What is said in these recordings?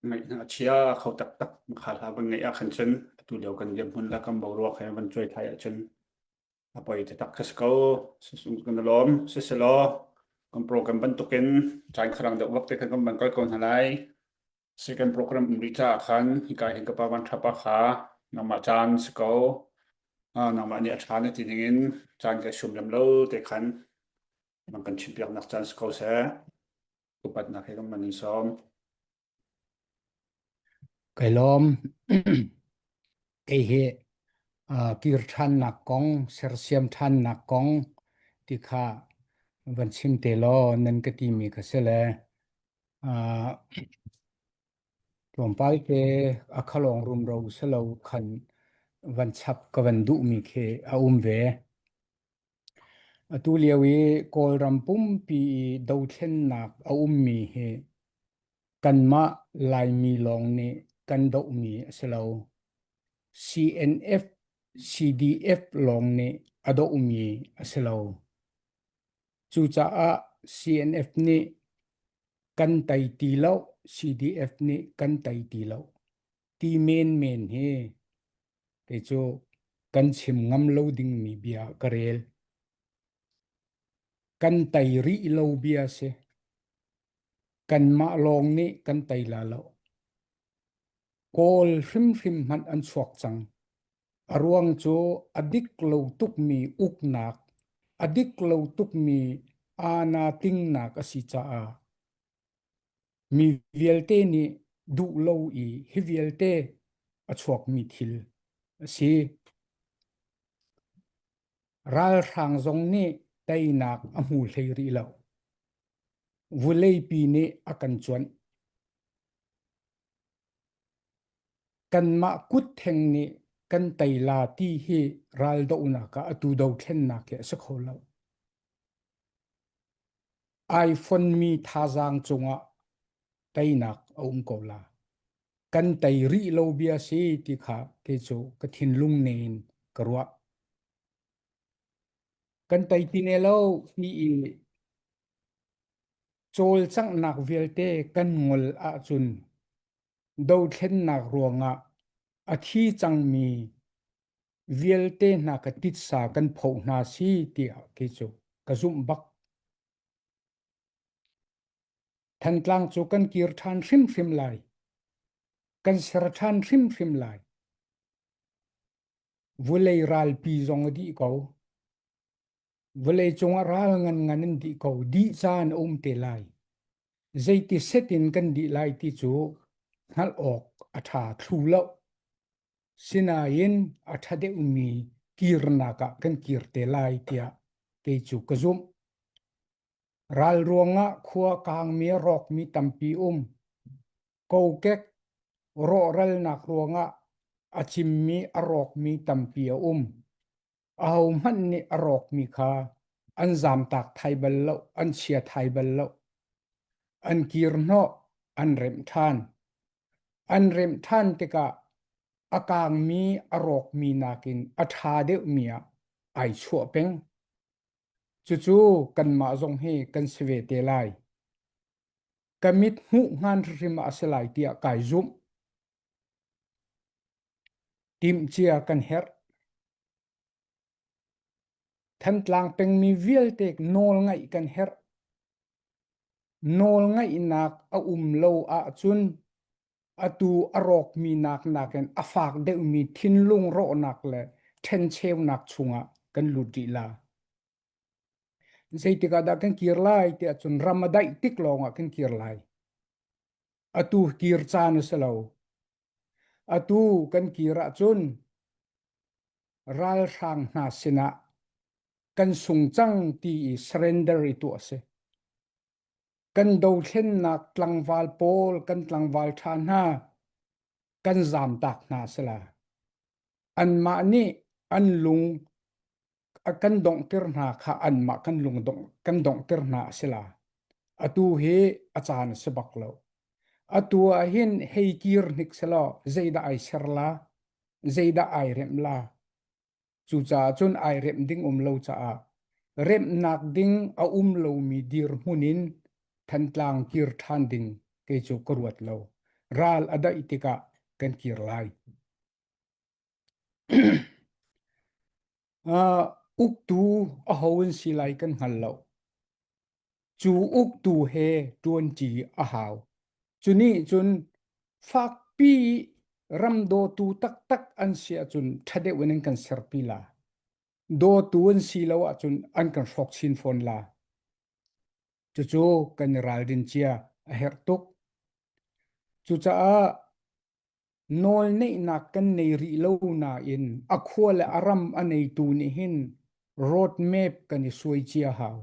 Ngaih hna a chia kho taktak. Kha hla van ngaih ah khan cun atu lio kan dirhmun le kan boruak he van cuai thlai ahcun a poi taktak ka si ko. Sisung kan i lawm. Siselaw kan program bantukin caan kharang deuh vak te khan kan van kal ko hna lai. Second program um rih caah khan hika hin ka pa van thapa kha nangmah caan si ko. Ah, nangmah nih a ṭha na ti ningin caan ka sum lem lo te khan nang kan chimpiaknak caan si ko seh. Upatnak he kan man in sawm. Kai lawm. Kei hi uh, kir ṭhannak kong, sersiam ṭhannak kong ti kha van chim te law nan ka timi ka si le uh, tlawmpal te a khalong rumro selo khan van chap ka van duhmi khi a um ve. Atu lio i Kawlram pumpi i dothlennak a ummi hi kanmah Laimi lawng nih kan dohmi a si lo. CNF, CDF lawng nih a dohmi a si lo. Cucaah CNF nih kan tei ti lo, CDF nih kan tei ti lo ti menmen hi Kei cu kan chim ngam lo dingmi bia ka rel. Kan tei rih lo bia si. Kanmah lawng nih kan tei la lo. Kawl hrimhrim hmanh an chuak cang. A ruang cu a dik lo tukmi uknak, a dik lo tukmi aana tingnak a si caah Mi vialte nih duh lo i hi vialte a chuakmi thil a si. Ralhrang zong nih teinak a hmu hlei rih lo. Vuleipi nih a kan cuanh. Kanmah kut theng nih kan tei la ti hi raldohnak ah atu dothlennak hi a si kho lo. Ai fonmi thazaang cungah teinak a um ko la. Kan tei rih lo bia si ti kha kei cu ka thinlung ne in ka ruah. Kan tei ti ne lo ti i cawlcanghnak vialte kan ngol ahcun dothlennak ruangah a thi cangmi vialte hna ka titsa kan phoh hna si tiah kei cu ka zumh bak. Thantlang cu kan kir ṭhan hrimhrim lai. Kan ser ṭhan hrimhrim lai. Vulei ralpi zong a dih ko. Vawlei cungah ral ngan ngan in dih ko. Dih caan a um te lai. Zeiti set in kan dih lai ti cu hngalh awk a ṭha thlu lo. Sinain a ṭha deuhmi kirnak ah kan kir te lai tiah kei cu ka zumh. Ral ruangah khua kaangmi a rawkmi tampi um. Kokek rawhralnak ruangah a cimmi a rawkmi tampi a um. Ahohmanh nih a rawkmi kha an zamtak thai bal lo, an chia thai bal lo. An kir hnawh, an remh ṭhan. An remh ṭhan tikah a kaangmi a rawkmi nakin a ṭha deuhmi ah ai chuah peng. Cucu kanmah zong hi kan si ve te lai. Ka mit hmuh hngan hrim ah a si lai tiah kai zumh. Timhcia kan herh. Thantlang pengmi vialte nawl ngaih kan herh. Nawlngaihnak a um lo ahcun atu a rawkmi nak nakin a fak deuhmi thinlung rawhnak le ṭhencheunak chungah kan lut rih la. Zeitik ah dah kan kir lai tiah cun ram a daih tik lawngah kan kir lai. Atu kir caan a si lo. Atu kan kir ahcun ralhrang hna sinah kan sung cang ti i surrender i tuah a si. Kan dothlennak tlangval pawl, kan tlangval ṭha hna kan zamtak hna a si la. Anmah nih an lung a kan donghter hna kha anmah kan lung dongh kan donghter hna a si la. Atu hi a caan a si bak lo. Atu ah hin hei kir hnik selaw zeidah ai ser la, zeidah ai remh la, Cucaah cun ai remh ding um lo caah remhnak ding a um lomi dirhmun in Thantlang kir ṭhan ding kei cu ka ruat lo. Ral a daih tikah kan kir lai. Uh, uktu aho in si lai kan hngal lo. Cu uktu he ṭuanṭi a hau. Cu nih cun fakpi ram dawtu taktak an si ahcun ṭha deuh in an kan serpi la. Dawtu an si lo ahcun an kan hrawk chin fawn la. Cucu kan i ralrin cia a herh tuk. Cucaah Nawlneihnak kan nei rih lo nain a khua le a ram a neitu nih hin road map kan i suai cia hau.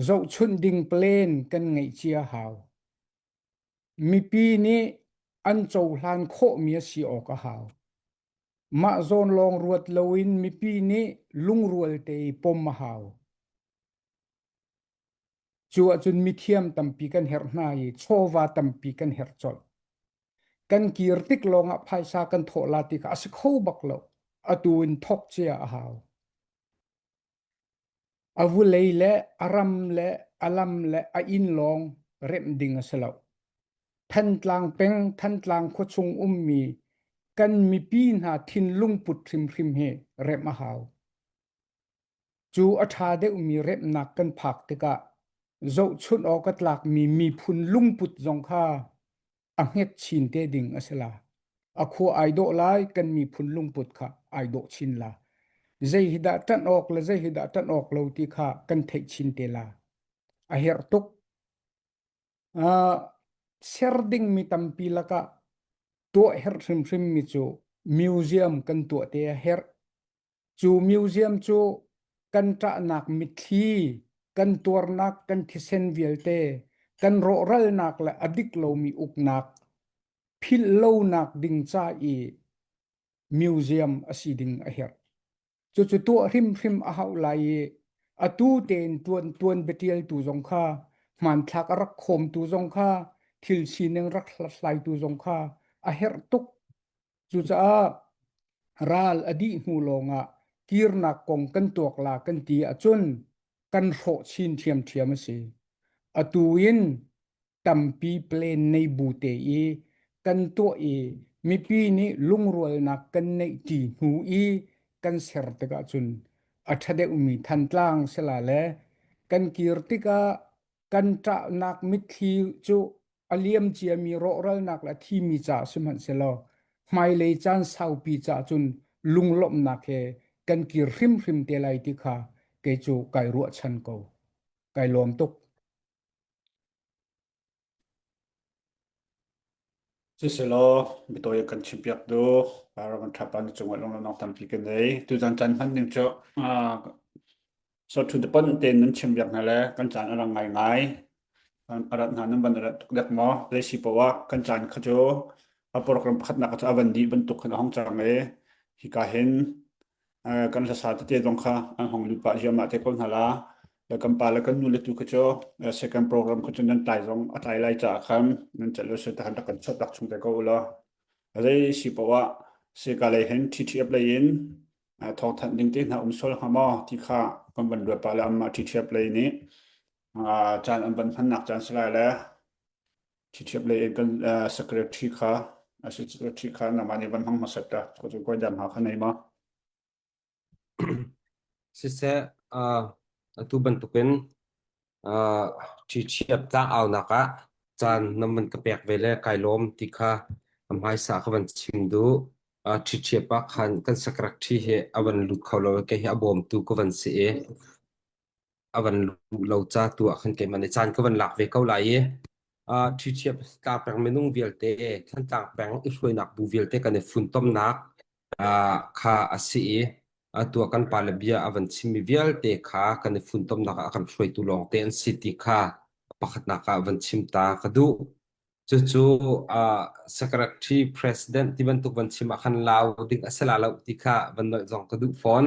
Zohchunh ding plan kan ngeih cia hau. Mipi nih an cohlan khawhmi a si awk a hau. Mah zawn lawng ruat loin mipi nih lungrual te i pom a hau. Cu ahcun mithiam tampi kan herh hna i chawva tampi kan herh colh. Kan kir tik lawngah phaisa kan thawh la ti kha a si kho bak lo. Atu in thawk cia a hau. A vulei le a ram le a lam le a inn lawng remh ding a si lo. Thantlang peng, Thantlang khuachung ummi kan mipi hna thinlung put hrimhrim hi remh a hau. Cu a ṭha deuhmi remnak kan phak tikah zohchunh awk a tlakmi miphun lungput zong kha a hnget chin te ding a si la. A khua ai dawh lai, kan miphun lungput kha ai dawh chin la. Zei hi dah ṭanh awk le zei hi dah ṭanh awk lo ti kha kan theih chin te la. A herh tuk. Uh, ser dingmi tampi lakah tuah herh hrimhrimmi cu museum kan tuah te a herh. Cu museum cu kan ṭahnak mitthli, kan tuarnak, kan thisen vialte, kan rawhralnak le a dik lomi uknak philh lonak ding ca i museum a si ding a herh. Cucu tuah hrimhrim a hauh lai i atu tein tuan tuan biatialtu zong kha hmanthlak a rak khawmtu zong kha thil sining rak hlathlaitu zong kha a herh tuk. Cucaah ral a dih hnu lawngah kirnak kong kan tuak la kan ti ahcun kan hrawh chin ṭhiamṭhiam a si. Atu in tampi plan nei bu te i kan tuah i mipi nih lungrualnak kan neih ṭi hnu i kan ser tikah cun a ṭha deuhmi Thantlang sila le kan kir tikah kan ṭahnak mitthli cu a liam ciami rawhralnak le a thimi caah sihmanhsehlaw hmailei caan saupi caah cun lunglawmhnak he kan kir hrimhrim te lai ti kha kei cu kai ruahchan ko. Kai lawm tuk. Siselaw, bitawi kan chimpiak du, Reverend Thapa na cungah lunglawmhnak tampi kan nei. Tuzan caan hman ning cu so to the point tein nan chimpiak hna le kan caan a rang ngaingai. A rat hna nan van rat tuk dek maw? Zei si poah kan caan kha cu a program pakhatnak cu a van dih bantuk khan a hong cang i hika hin kan hlasa tete zong kha an hong lut pah ziahmah te ko hna la. Kan pa le kan nu le tu kha cu second program kha cu nan tlai zong a tlai lai caah khan nan celh lo si tahan rak kan chawt rak chung te ko u law. Zei si poah sika lei hin TTF lei in thawngthanh ding te hna um sual hnga maw ti kha kan van ruat pah le anmah TTF lei nih caan an van hmannak caan si lai le TTF lei in kan secretary kha secretary kha nangmah nih van hmang hmasat ta ko cu koi dam ha kha nei ma. Siseh, atu bantukin ṭhiṭhiap tlangaunak ah caan na van ka pek ve le kai lawm ti kha a hmaisa ka van chim duh. Ṭhiṭhiap ah khan kan secretary hi a van lut kho lo i kei hi a bawmtu ka van si i a van luh lo ca tu ah khan keimah nih caan ka van lak ve ko lai i ṭhiṭhiap tlangpeng minung vialte Thantlang peng i hruainak bu vialte kan i funtomnak kha a si i atu ah kan pale bia a van chimmi vialte kha kan i funtomnak ah a kan hruaitu lawngte an si ti kha pakhatnak ah van chim ta ka duh. Cucu secretary president ti bantuk van chim ah khan lau ding a si la lo ti kha van nolh zong ka duh fawn.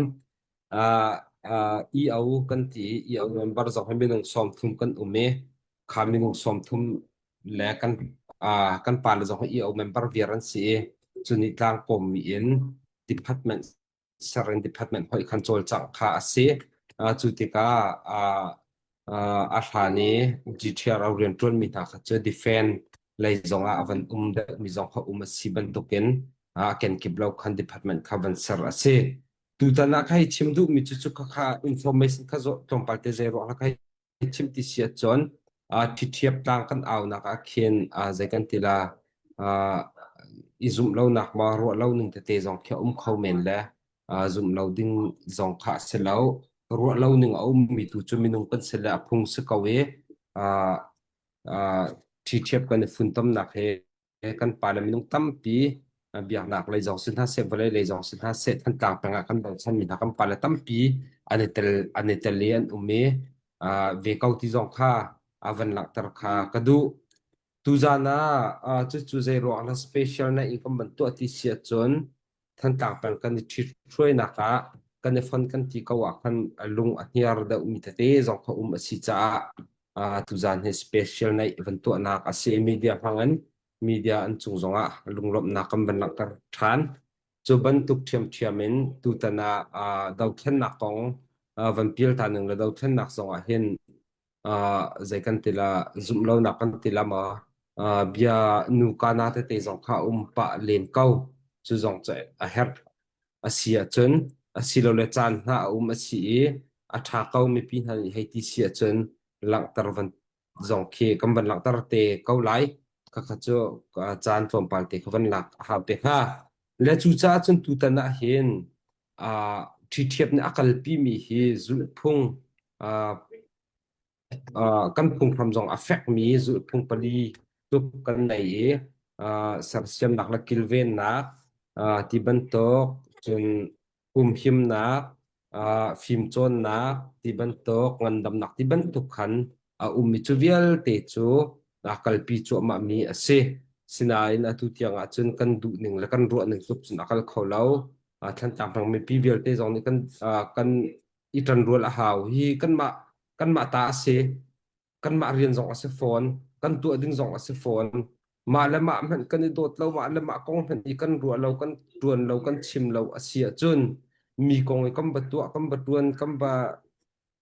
EO kan ti i EO member zong hi minung 30 kan um i kha minung 30 le kan kan pale zong hi EO member viar an si i cu nih tlangkawmmi in department ser in department hoih khan cawlcangh kha a si. Cu tikah a hlan i GTRO rianṭuanmi hna kha cu defend. Lei zong ah a van um deuhmi zong kha um a si bantukin a kenkip lo khan department kha van ser a si. Tutan ah ka hei chim duhmi cu cu kha information kha zawh tlawmpal te zei ruang ka hei chim ti si ahcun ṭhiṭhiap tlang kan aunak ah khin zei kan ti la i zumh lonak ma ruah lo ning tete zong khi a um kho men le zumh lo ding zong kha a si lo. Ruah lo ning a ummi tu cu minung kan si le a phung si ko i ṭhiṭhiap kan i funtomnak he kan pale minung tampi biaknak lei zong si hna seh vawlei lei zong si hna seh Thantlang peng ah kan bochanmi hna kan pale tampi an i tel an i tel i an um i ve ko ti zong kha a van langhter kha ka duh. Tuzan ah cucu zei ruang na special na in kan van tuah ti si ahcun Thantlang peng kan i ṭhithruainak ah kan i fon kan ti ko ah khan lung a hniar deuhmi tete zong kha um a si caah tuzan hi special naih van tuahnak a si i media hmang in media an cung zongah lunglawmhnak kan van langhter ṭhan. Cu bantuk ṭhiamṭhiam in tutan ah dothlennak kong van pial ta ning le dothlennak zong ah hin zei kan ti la zumh lonak kan ti la ma bia nu kana tete zong kha um pah len ko cu zong cu a herh a si ahcun asilole caan hna a um a si i a ṭha ko mipi hna nih hei ti si ahcun langhter van zong khi kan van langhter te ko lai khakha cu caan tlawmpal te kha van lak a hau te hnga le cucaah cun tutan ah hin ṭhiṭhiap nih a kalpimi hi zulhphung kan phunghram zong a fekmi zulhphung pali tluk kan nei i sersiamnak le kilvennak ti bantuk cun humhimnak fimcawnnak ti bantuk ngandamnak ti bantuk khan a ummi cu vialte cu aa kalpi cuahmahmi a si. Sinain atu tiang ahcun kan duhning le kan ruahning tluk cun a kal kho lo. Thlantlang peng mipi vialte zong nih kan kan i ṭanrual a hau. Hi kanmah kanmah ta a si. Kanmah rian zong a si fawn. Kan tuah ding zong a si fawn. Mah le mah hmanh kan i dawt lo, mah le mah kong hmanh i kan ruah lo, kan ṭuan lo, kan chim lo a si ahcun mi kong i kan va tuah, kan va ṭuan, kan va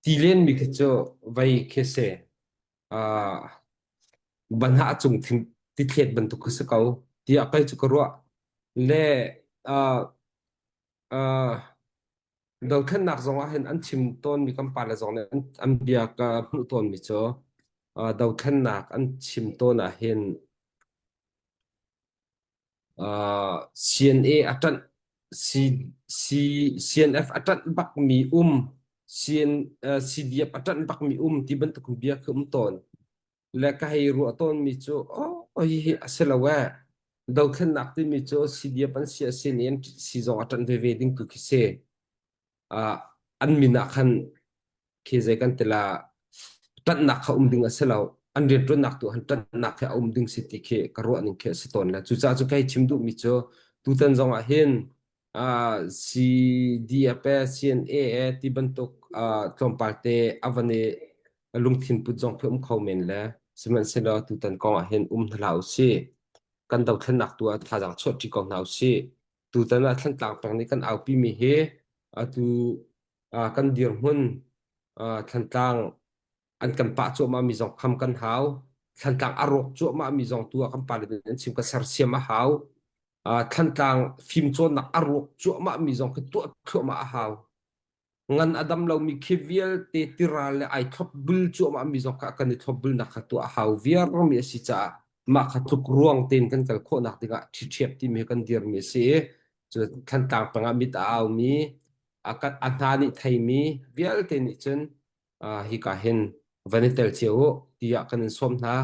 ti lenmi khi cu vei khi si. Uh, banhah cung thing tithlet bantuk kha si ko tiah kei cu ka ruah. Le uh, uh, dothlennak zong ah hin an chim tawnmi kan pale zong nih an, an bia ka hmuh tawnmi cu uh, dothlennak an chim tawn ah hin uh, CNA a ṭanh C, C, CNF a ṭanh bakmi um CN, uh, CDF a ṭanh bakmi um ti bantuk bia khi um tawn. Le ka hei ruah tawnmi cu oh hihi a si lo ee. Dothlennak timi cu CDF an si a si nih an si zong a ṭanh veve ding tu khi si. Uh, an min ah khan khi zei kan ti la ṭanhnak kha um ding a si lo. An rianṭuannak tu han ṭanhnak khi a um ding si ti khi ka ruah ning khi a si tawn le cucaah cu ka hei chim duhmi cu tutan zong ah hin uh, CDF CNA ti bantuk uh, tlawmpal te a van i lungthin put zong khi um kho men le sihmanhsehlaw tutan kong ah hin um hna hlah usih. Kan dothlennak tu ah thazaang chuahṭi ko hna usih. Tutan ah Thlantlang peng nih kan aupimi hi atu uh, kan dirhmun uh, Thlantlang an kan pah cuahmahmi zong kham kan hau. Thlantlang a rawk cuahmahmi zong tu ah kan pale nih an chim ka sersiam a hau. Uh, Thlantlang fimcawnnak a rawk cuahmahmi zong khi tuah thluahmah a hau. Ngan a dam lomi khi vialte tiral le ai thlopbul cuahmahmi zong kha kan i thlopbulnak kha tuah a hau viarmi a si caah mah kha tluk ruang tein kan kal khawhnak dingah ṭhiṭhiap timi hi kan dirmi a si i cu Thlantlang peng ah mit a aumi a a hna nih theimi vialte nih cun hika hin van i tel cio u tiah kan in sawm hna.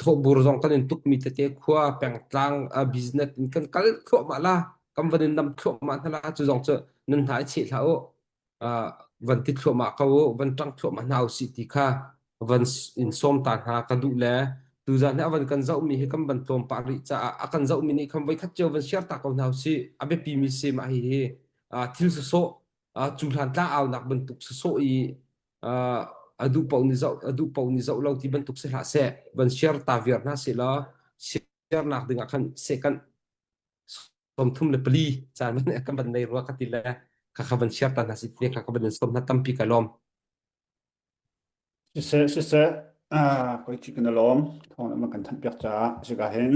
Thawhbur zong kan in tukmi tete khua pengtlang business in kan kal thluahmah la kan van in nam thluahmah hna la cu zong cu nan hna i cheh hlah u van ti thluahmah ko u van ṭang thluahmah hna usih ti kha van in sawm ta hna ka duh le tuzan hi a van kan zohmi hi kan van tlawm pah rih caah a kan zohmi nih khan voikhat cio van share ta ko hna usih a biapi mi si mah hihi thil sawsawh cu hlan tla aunak bantuk sawsawh i a duh paoh nih zoh a duh paoh nih zoh lo ti bantuk si hlah seh van share ta viar hna seh law share nak ding ah khan second 34 caan van kan van nei rua ka ti le kha kha van share ta hna si te kha ka van in som hna tampi ka lawm Siseh, siseh. Ah, koi ci kan lawm. Thawng na kan thanh piak caah sika hin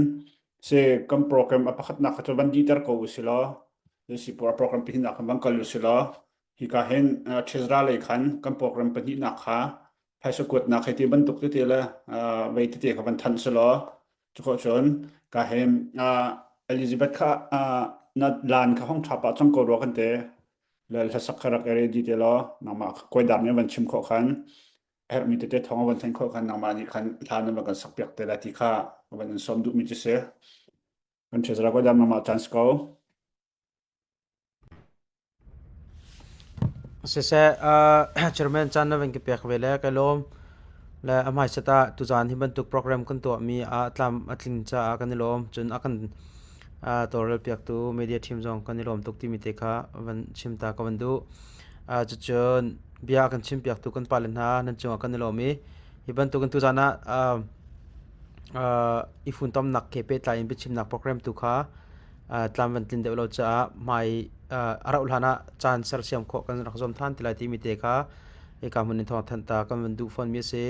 si kan program a pakhatnak kha cu van diter ko u si law si program pahnihnak khan van kal u si law hika hin Treasurer lei khan kan program pahnihnak kha phaisa kuatnak hei ti bantuk tete le vei tete kha van thanh si law cuko cun ka hin Elizabeth kha na lan kha hong ṭha pah cang ko rua kan te le hlasak kha rak i ready te law nangmah kawidam nih van chim khawh khan herhmi tete thawng van thanh khawh khan nangmah nih khan hla na van kan sak piak te la ti kha van in sawm duhmi cu si kan treasurer kawidam nangmah chance ko. Siseh, chairman caan na van ka pek ve le kai lawm. Le a hmaisat ah tuzaan hi bantuk program kan tuahmi ah tlam a tling caah kan i lawm. Cun a kan tawlrel piaktu media team zong kan i lawm tuk timi te kha van chim ta ka van duh. Cucun bia a kan chim piaktu kan pale hna nan cungah kan i lawm i hi bantukin tuzaan ah i funtomnak he pehtlai in biachimnak program tu kha tlam van tlin deuh lo caah hmai a rauh hlan ah caan sersiam khawh kan rak zuam than ti lai timi te kha hika hmun in thawng thanh ta kan van duh fawn mi a si.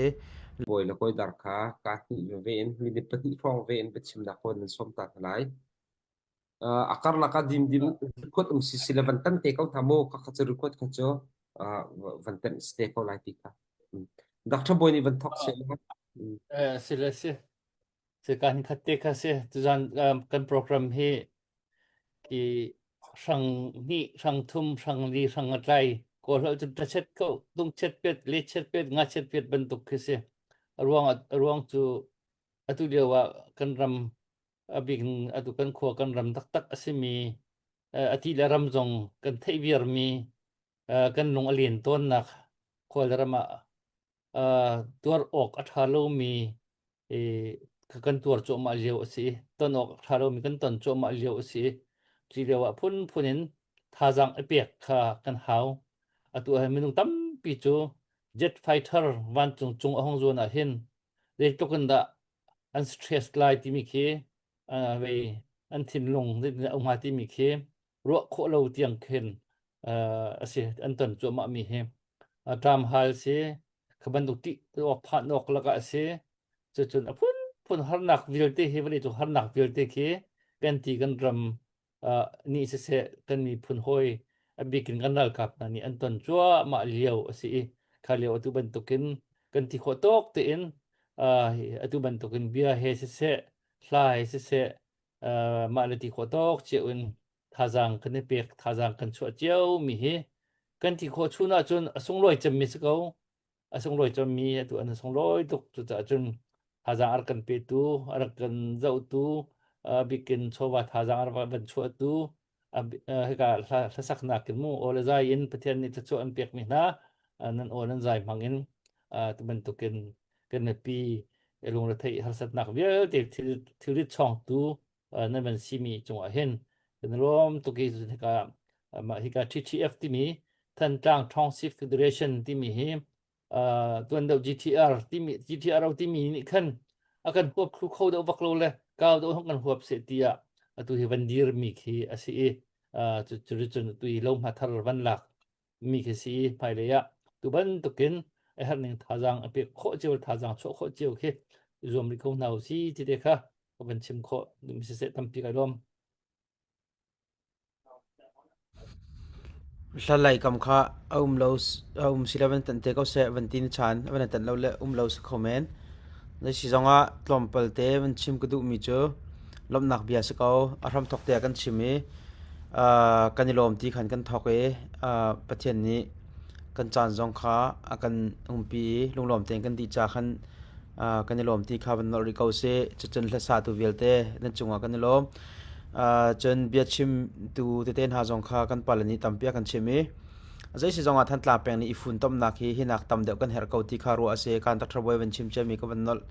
Bawi le kawidar kha kaa hnih veve in minute pahnih hrawng ve in biachimnak hawn nan sawm ta hna lai. A karlak ah dimdim record um si si le van tan te ko hna mu ka kha cu record kha cu van tan si te ko lai ti kha. Dr. Bawi nih van thok se. Si le si. Si kan khat te kha si. Tuzan kan program hi ki hrang hnih, hrang thum, hrang li, hrang a tlai. Kawl holh cu tachet ko, tung chet pet, le chet pet, nga chet pet bantuk khi si. A ruang a ruang cu atu lio ah kan ram a bik in atu kan khua kan ram taktak a simi a ti le ram zong kan theih viarmi kan lung a len tawnnak khual ram ah tuar awk a ṭha lomi kan tuar cuahmah lio a si. Ton awk a ṭha lomi kan ton cuahmah lio a si. Cu lio ah phunphun in thazaang i pek kha kan hau. Atu ah minung tampi cu jet fighter vancung cung a hung zuan ah hin zeitluk in dah an stress lai timi khi vei an thinlung zeitindah a um hnga timi khi ruah khawh lo tiang khin a si an ton cuahmah mi hi ṭam hal si kha bantuk ṭih awk phan awk lakah a si cucun a phunphun harnak vialte hi vawlei cung harnak vialte khi kan ti kan ram nih siseh kan miphun hawi a bik in kan ralkap hna nih an ton cuahmah lio a si i kha lio atu bantukin kan ti khawh tawk tein atu bantukin bia he siseh hla he siseh mah le ti khawh tawk cio in thazaang kan i pek thazaang kan chuah cio mi hi kan ti khawh chun ahcun a sunglawi cemmi si ko a sunglawi cemmi atu an sunglawi tuk cucaah cun thazaang a rak kan petu a rak kan zohtu a bikin chawva thazaang a rak van chuahtu hika hlasaknak in mu aw le zai in Pathian nih thluachuah an pekmi hna nan aw nan zai hmang in tu bantukin kan mipi lungretheih harsatnak vialte thil thilrit chawngtu nan van simi cungah hin kan lawm tuk i hika mah hika TTF timi Thantlang Township Federation timi hi tuan deuh GTR timi GTRO timi nih khan a kan huap thlu kho deuh vak lo le kau deuh hong kan huap se tiah atu hi van dir mi khi a si i cu cun tu hi lo hma thar van lak mi khi si i hmailei ah tu bantukin a herh ning thazaang a pek khawh cio thazaang chuah khawh cio khi zuam rih ko hna u si ti te kha ka van chim khawh siseh tampi kai lawm. Hlalei kam kha a um lo a um si lo van tanh te ko seh van ti na chan van tanh lo le um lo si kho men. Na si zongah tlawmpal te van chim ka duhmi cu lawmhnak bia si ko. A hramthawk te ah kan chim i kan i lawm ti khan kan thawk i Pathian nih kan caan zong kha a kan umpi i lunglawm tein kan dih ca khan kan i lawm ti kha van nolh rih ko sih. Cucun hlasatu vialte nan cungah kan i lawm. Cun biachimtu tete hna zong kha kan pale nih tampi a kan chim i zei si zongah Thantlang peng nih i funtomnak hi hinak tam deuh kan herh ko ti kha ruah a si. Kan Dr. Bawi van chim ciami ka van nolh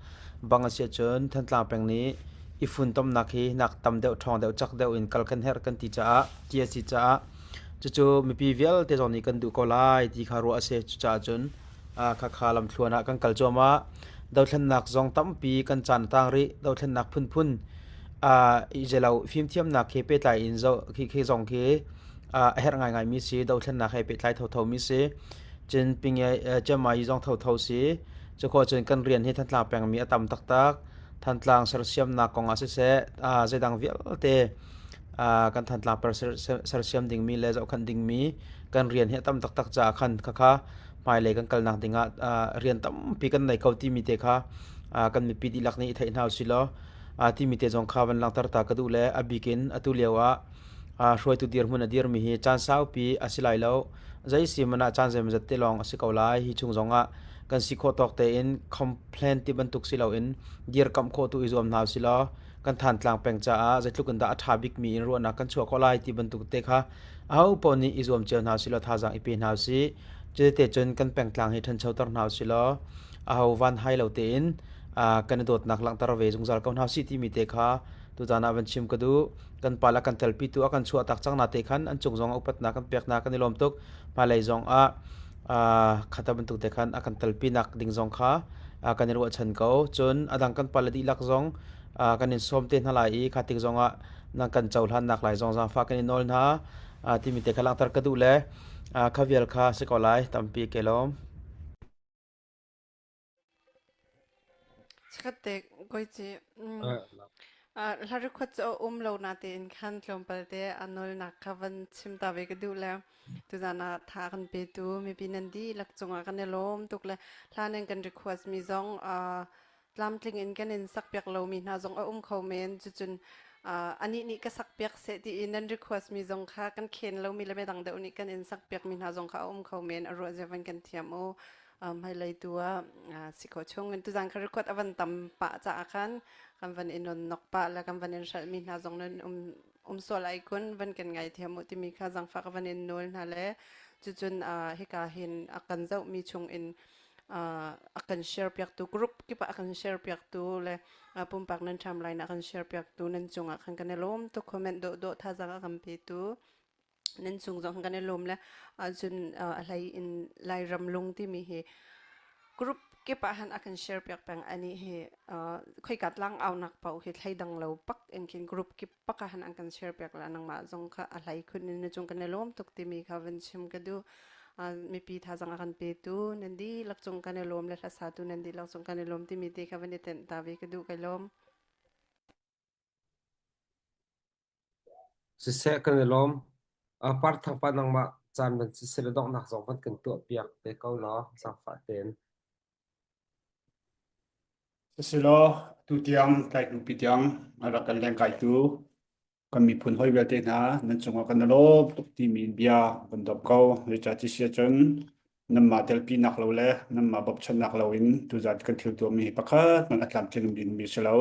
bang a si ahcun Thantlang peng nih i funtomnak hi hinak tam deuh, ṭhawng deuh, cak deuh in kal kan herh kan ti caah ti a si caah cucu mipi vialte zong nih kan duh ko lai ti kha ruah a si. Cucaah cun khakha lamthluan ah kan kal cuahmah. Dothlennak zong tampi kan caan a tang rih. Dothlennak phunphun i zelo fimthiamnak he pehtlai in zo khi khi zong khi a herh ngaingai mi si. Dothlennak he pehtlai thotho mi si. Cun pinge cemai zong thotho si. Cu khawh cun kan rian hi Thantlang pengmi a tam taktak. Thantlang sersiamnak kong ah siseh, zeidang vialte kan Thantlang per sersiam dingmi le zohkhenh dingmi kan rian hi a tam taktak caah khan khakha hmailei kan kalnak dingah rian tampi kan nei kho timi te kha kan mipi dihlak nih i theih hna usih law timi te zong kha van langhter ta ka duh le a bik in atu lio ah hruaitu dirhmun a dirmi hi caan saupi a si lai lo. Zei si hmanh ah caan zeimawzat te lawng a si ko lai. Hi chung zong ah kan si khawh tawk tein complain ti bantuk si loin dirkamh khawh tu i zuam hna usih law kan Thantlang peng caah zeitluk in dah a ṭha bikmi in ruahnak kan chuah khawh lai ti bantuk te kha aho paoh nih i zuam cio hna usih law thazaang i pe hna usih. Cuti cun kan pengtlang hi ṭhanchoter hna usih law aho van hai lo tein kan i dawtnak langhter ve zungzal ko hna usih timi te kha tuzaan ah van chim ka duh. Kan pa le kan telpitu a kan chuahtak cang na te khan an cung zong ah upatnak kan peknak kan i lawm tuk. Hmailei zong ah khata bantuk te khan a kan telpinak ding zong kha kan i ruahchan ko. Cun a dang kan pale dihlak zong kan in sawm te hna lai i kha tik zong ah nan kan cohlannak lai zong zaangfah kan i nawl hna timi te kha langhter ka duh le kha vial kha si ko lai tampi ke lawm. Chikkhatte kawi Hlari khuat cu a um lo natein khan tlawmpal te a nawlnak kha van chim ta ve ka duh le tuzan ah tha kan petu mipi nan dihlak cungah kan i lawm tuk le hla nan kan request mi zong tlamtling in kan in sakpiak lomi hna zong a um kho men cucun anih nih ka sakpiak seh ti in nan request mi zong kha kan khen lomi le midang deuh nih kan in sakpiak mi hna zong kha a um kho men a ruah zia van kan thiam u hmailei tu ah si khawh chung in tuzan kha record a van tam pah caah khan kan van in non nok pah le kan van in hralh mi hna zong nan um um sual ai kun van kan ngai thiam u timi kha zangfak van in nawl hna le cucun hika hin a kan zoh mi chung in a kan share piak tu group kip ah a kan share piak tu le pumpak nan timeline a kan share piak tu nan cungah khan kan i lawm tuk comment dawh dawh thazang a kan pe tu nan chung zong kan i lawm le cun a hlei in Lairam lung timi hi group kip ah han a kan share piak peng ani hi khoika tlang aunak pau hi thlei dang lo pak in khin group kip pak ah han an kan share piak la nangmah zong kha a hlei khun in na cung kan i lawm tuk timi kha van chim ka du mipi thazang a kan petu nan dihlak cung kan i lawm le hlasatu nan dihlak cung kan i lawm timi te kha van i tenh ta ve ka duh kai lawm. Siseh kan i lawm. Parthang pa nangmah caan van siseh le donghnak zong van kan tuahpiak te ko law zaangfah tein. Sisilaw tutiang tlai hnupi tiang a rak kan lengkaitu kan miphun hawi vialte hna nan cungah kan i lawm tuk timi bia kan dawp ko. Zeicah ti si ahcun nanmah telpinak lo le nanmah bawmchannak loin tuzaan kan thil tuahmi hi pakhat hmanh a tlamtling dingmi si lo.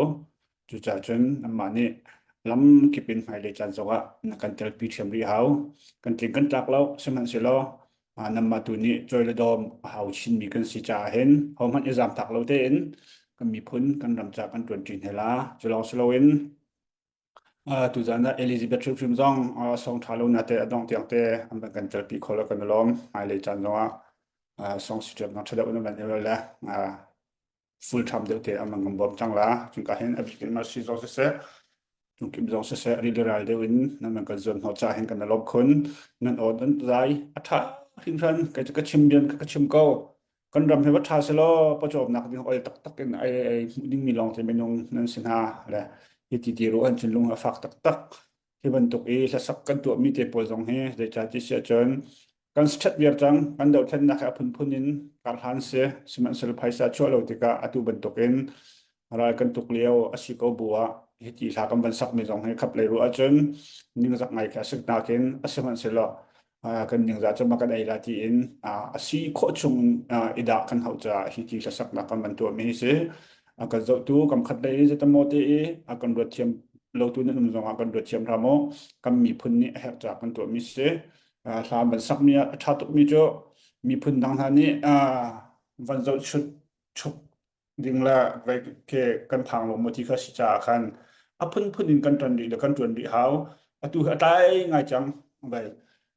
Cucaah cun anmah nih lamkip in hmailei caan zongah na kan telpi ṭhiam rih hau. Kan tling kan tlak lo, sihmanhsehlaw nanmah tu nih cawi le dawm a hau chinmi kan si caah hin hohmanh i zaamtak lo tein kan miphun kan ram ca kan ṭuanṭi hna la. Cu lawng si loin tuzaan ah Elizabeth hrimhrim zong song ṭha lo na te a dongh tiang te an van kan telpi kho lo kan i lawm. Hmailei caan zongah song si ṭiamnak ṭha deuh in van i le full ṭham deuh te an van bawm cang la. Cuka hin a bik in Mercy zong siseh, Tungkim zong siseh, rileral deuh in nan van kan zuam hnawh caah hin kan i lawm khun. Nan aw nan zai a ṭha hringhran. Kei cu ka chim rian ka chim ko. Kan ram hi va ṭha selaw pawcawmnak ding ol taktak in ai ai hmuh dingmi lawng te minung nan si hna le hi ti ti ruah an thinlung a fak taktak. Hi bantuk i hlasak kan tuahmi te pawl zong hi zeicah ti si ahcun kan ṭhat viar cang kan dohthlennak hi a phunphun in karhlan si sihmanhsehlaw phaisa chuah lo tikah atu bantukin ral kan tuk lio a si ko bu ah hiti hla kan van sakmi zong hi khap lei ruah ahcun ningzak ngai khi a si nakin a sihmanhsehlaw kan ningzah cu ma kan ei la tiin a si khawh chung i dah kan hauh caah hi ti hlasaknak kan van tuahmi hi si a kan zohtu kam khat lei zetaemaw te i a kan ruat thiam lotu nan um zongah kan ruat thiam hram u kan miphun nih a herh caah kan tuahmi si hla van sakmi ah a ṭha tukmi cu miphun dang hna nih van zoh chut chuk ding le vei ke kan phang lo maw ti kha si caah khan a phunphun in kan ṭan rih le kan ṭuan rih hau atu hi a tlai ngai cang vai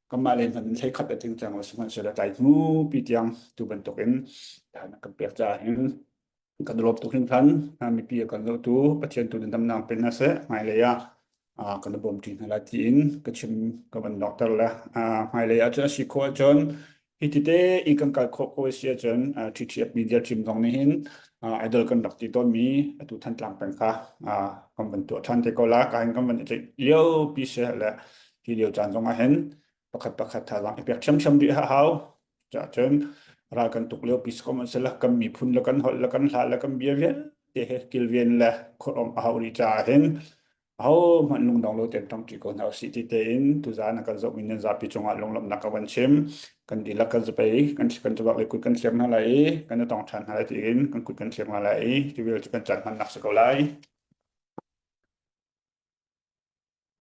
kanmah le hmanh in hlei khat a tling cang sihmanhsehlaw tlai hnu pi tiang tu bantukin kan pek caah hin kan lawm tuk hringhran mipi a kan zohtu Pathian tu nan damnak pe hna seh hmailei ah kan bawm ṭi hna lai tiin ka chim ka van dokter le hmailei ah cun a si khawh ahcun. Hi tite i kan kal khawh ko si ahcun TTF media team zong nih hin idol kan rak ti tawnmi atu Thantlang peng kha kan van tuah ṭhan te ko la. Ka hin kan van i tlaih lio pi si le hi lio caan zong ah hin pakhat pakhat thazaang i pek ṭhiamṭhiam rih a hau. Cun ral kan tuk lio pi si ko hmanhseh kan miphun le kan holh le kan hla le kan bia vialte he kilven le khuarom a hauh rih caah hin ahohmanh lungdong lo tein ṭangṭi ko hna usih ti tein tuzaan a kan zohmi nan zapi cungah lunglawmhnak ka van chim. Kan dihlak kan zapei kan kan cawak le kut kan thliak hna lai i kan i tong ṭhan hna lai tiin kan kut kan thliak hna lai i ti vial cu kan caan hmannak si ko lai.